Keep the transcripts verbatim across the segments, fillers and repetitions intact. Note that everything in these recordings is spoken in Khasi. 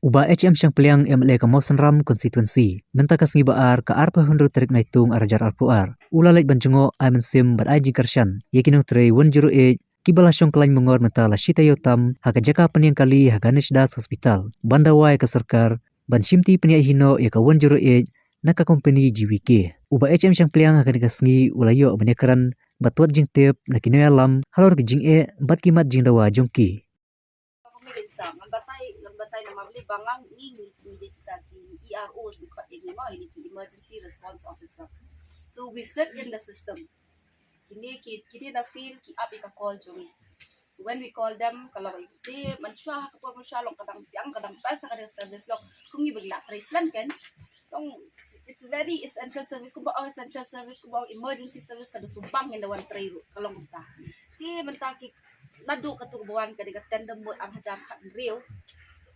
Bah H M Shangpliang, M L A ka Mawsynram constituency, mynta ka sngi Bah ar, ka arphew hynriew tarik Naitung arhajar arphew ar, u la leit ban jngoh, ai mynsiem bad ai jingkyrshan ïa ki nongtrei one zero eight kiba la shong khlaiñ myngor mynta la shi taïew tam ha ka jaka pynïeng kali ha Ganesh Das Hospital, ban dawa ïa ka sorkar ban shimti pynïaid hi noh ïa ka one zero eight na ka kompani G V K. U Bah H M Shangpliang ha kane ka sngi u la ïoh ban ïakren bad wat jingtip na ki nongïalam halor ki jingeh bad ki mat jingdawa jong ki. Kami kin sa, ngan batai, ngan batai nama beli bangang ni, ni, ni, ni kita ki E R Os, we call it, you know, ini ki emergency response officer. So we sit in the system. Kini ki, kini na field ki ap ïa ka call jong ngi. So when we call them, ka long ïa ki, man shuwa ha ka por man shuwa long ka dang biang, ka dang pas, ka dang service long. Kum ngi ba ngi la trei slem kan. Long, it's, it's very essential service, kumba ong essential service, kumba ong emergency service, ka da subang ïa da wan trei ruh, ka long kumta. Te mynta ki naduh katu kaba wan ka dei ka tender mode arhajar khathynriew.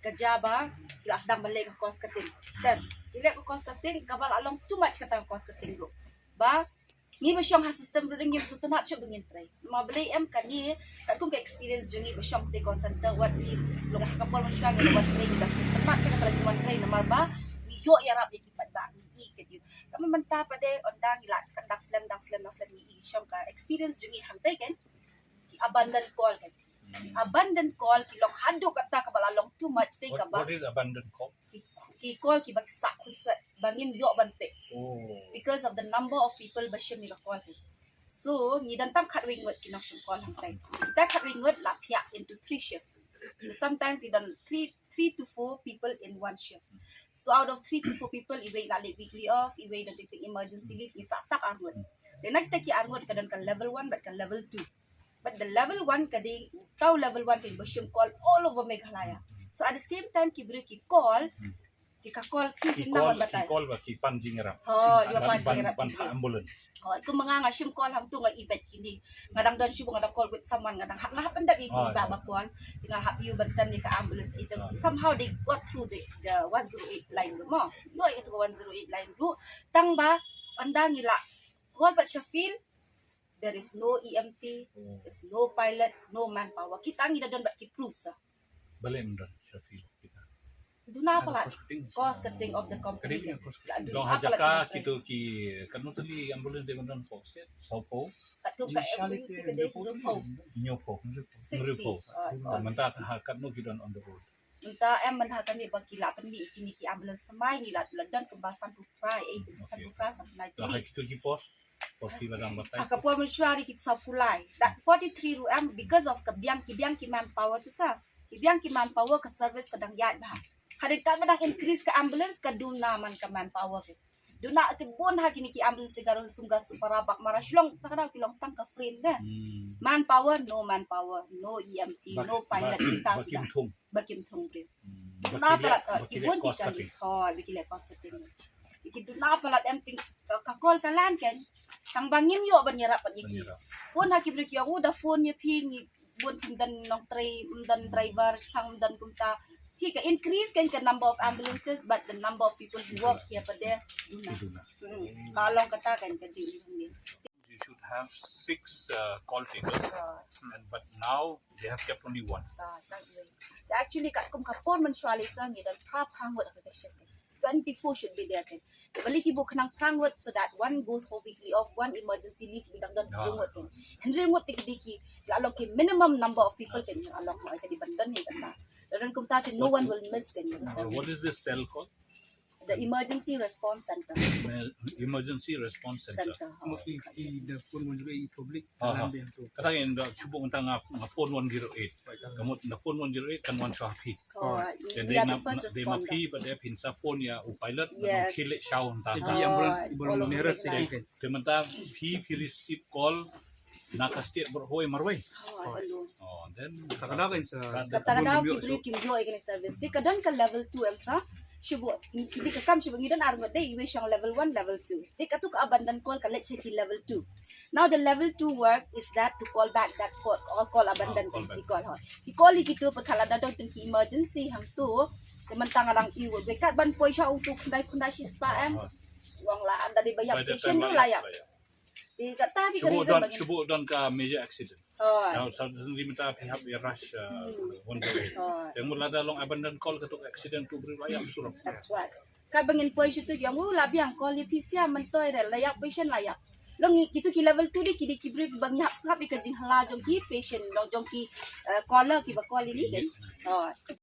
Ka jia ba ki la sdang ban leh ka cost cutting. Then ki leh ka cost cutting, kaba la long too much kata ka cost cutting ruh. Ba ngi ba shong ha system ruh ngim sngewtynnat shuh ba ngin trei. Namar balei em kane, katkum ka experience jong ngi ba shong te call center, wat ngi long ha ka por mynshuwa ngi la wan trei, ngi la sngewtynnat kane ka la jingwan trei namar ba ngi ïoh ïarap ïa ki paidbah, ngi i ka jing. Tangba mynta pat de ynda ngi la kan dang slem, dang slem, dang slem, ngi i shong ka experience jong ngi hangtei kan, ki abandon call kan. Abandon call ki long haduh kata kaba la long too much te. What, kaba what is abandon call? Ki, ki call kiba sah khunswet ba ngim ïoh ban pick. Oh. Because of the number of people ba shim ïa ka call te. So ngi don tang khatwei ngut ki nongshim call hangtei. Kita khatwei ngut la phiah into three shift. So sometimes ngi don three, three to four people in one shift. So out of three to four people, iwei la leh weekly off, iwei don teng teng emergency leave, ngi sah start ar ngut. Te na kita ki ar ngut ka don ka level one bad ka level two. But the level one ka dei, tau level one ka ba shim call all over Meghalaya. So at the same time ki briew ki call, ki ka call ki, ki nang call, ban batai. Ki call ba ki pan jingïarap. Oh, ki ban pan jingïarap ban phah ambulance. Oh, kum ma nga, nga shim call hangtu nga i bad kine. Nga dang don shu ba nga dang call with someone, nga dang hap, nga hap pyndep ïa ki ba, ba call. Te nga hap ïa u ban send ïa ka ambulance ito. Somehow they got through the, the one zero eight line ruh mo. Ïoh ïa ka one zero eight line ruh. Tangba ynda ngi la call bad sha field, there is no E M T, there's no pilot, no manpower. Kita ngi da don bad ki proofs. Balei ym don sha field kita? Duna palat. Cost cutting. Cost cutting of the company. Kadei ka cost cutting. Duna palat. Long ha jaka kito ki, katno tylli ambulance dei ban don, four, six, saw, four? Katto ka ambulance te ka dei hynñiew phew. Hynñiew phew. Sixty. Mynta ha katno ki don on the road? Mynta em, mynta ha kane ba ki la pynmih ïa kine ki ambulance thymmai, ngi la, la don kumba sanphew phra, eh, sanphew phra, sanphew lai tylli. Ha kito ki por, por ki la dang batai. Ha ka por mynshuwa ki sawphew lai. That forty-three ruh em, because of ka biang, ki biang ki manpower te sa. Ki biang ki manpower, ka service ka dang ïaid bha. Hadien katba dang increase ka ambulance, ka duna man ka manpower ka. Duna te bun ha kine ki ambulance jong ka Ri Hynñiewtrep, ka Supara, Baghmara, Shillong, ta ka dei ki long tang ka frame de. Manpower, no manpower, no E M T, no pilot, kita suda. Ba kim thung briew. Duna palat, ki bun ki kali. Hooid, ba ki leh cost cutting. Ki duna palat em, teng ka call ka lan kan. Tang ba ngim ïoh ban ïarap pat ïa ki. Phone ha ki briew ki ong, u da phone ïa phi, ngi bun, ym don nongtrei, ym don driver, shaphang ym don kumta. Te ka increase kan ka number of ambulances, but the number of people who work here pat de duna. Ka long kata kan ka jing. You should have six, uh, call takers, and but now they have kept only one. Actually, katkum ka por mynshuwa lei sa ngi don phra phra ngut ha ka shift. Twenty-four should be there kan. Balei ki buh khnang phra ngut, so that one goes for weekly off, one emergency leave, ba dang don hynriew ngut kan. Hynriew ngut te ki dei ki, la long ki minimum number of people kan, la long mo, ka dei ban don ïa kata. Don kumta te no one will miss kan. What is this cell called? The Emergency Response Center. Emergency Response Center. Center, ha. Ki, ki da phone one zero eight public. Kata ngi da shu buh mynta nga, nga phone one zero eight. Ka mut da phone one zero eight kan wan shuwa ha phi. Dei ma phi pat de phin sa phone ïa u pilot, ba khie leit shaw mynta. Ki ambulance ba long nearest. Te mynta phi, phi receive call na ka state baroh kawei marwei. Oh, then kata ka dei sa. Kata ka dei ki briew kim ïoh ïa kane service. Te ka don ka level two em sa. Shu buh, ki dei ka kam shu buh, ngi don ar ngut de, iwei shong level one, level two. Te katu ka abandon call ka leit sha ki level two. Now the level two work is that to call back that call, all call abandon, ki call, ha. Ki call ïa kitu pat ka la da don ki emergency hangtu. Te mynta nga dang ïoh wei kat ban poi sha utu khyndai, khyndai shispah em. Wan la ynda dei ba ïap patient ruh la ïap. Te kata phi ka Shubu reason don ba ngi. Shubu don ka major accident. Oh, Now suddenly mynta phi hap ïa rush uh, one way. oh, Yang mut lada long abandon call kato ka accident tu bri la ïap surok. That's what. Kat ba ngin poi shutu ïa u la biang call ïa phi sia myntoi re la ïap patient la ïap. Long ngi kitu ki level two de ki de ki bri ba ngi hap sngap ïa ka jinghala jong ki patient long jong ki uh, caller ki ba call ïa ngi de. Oh.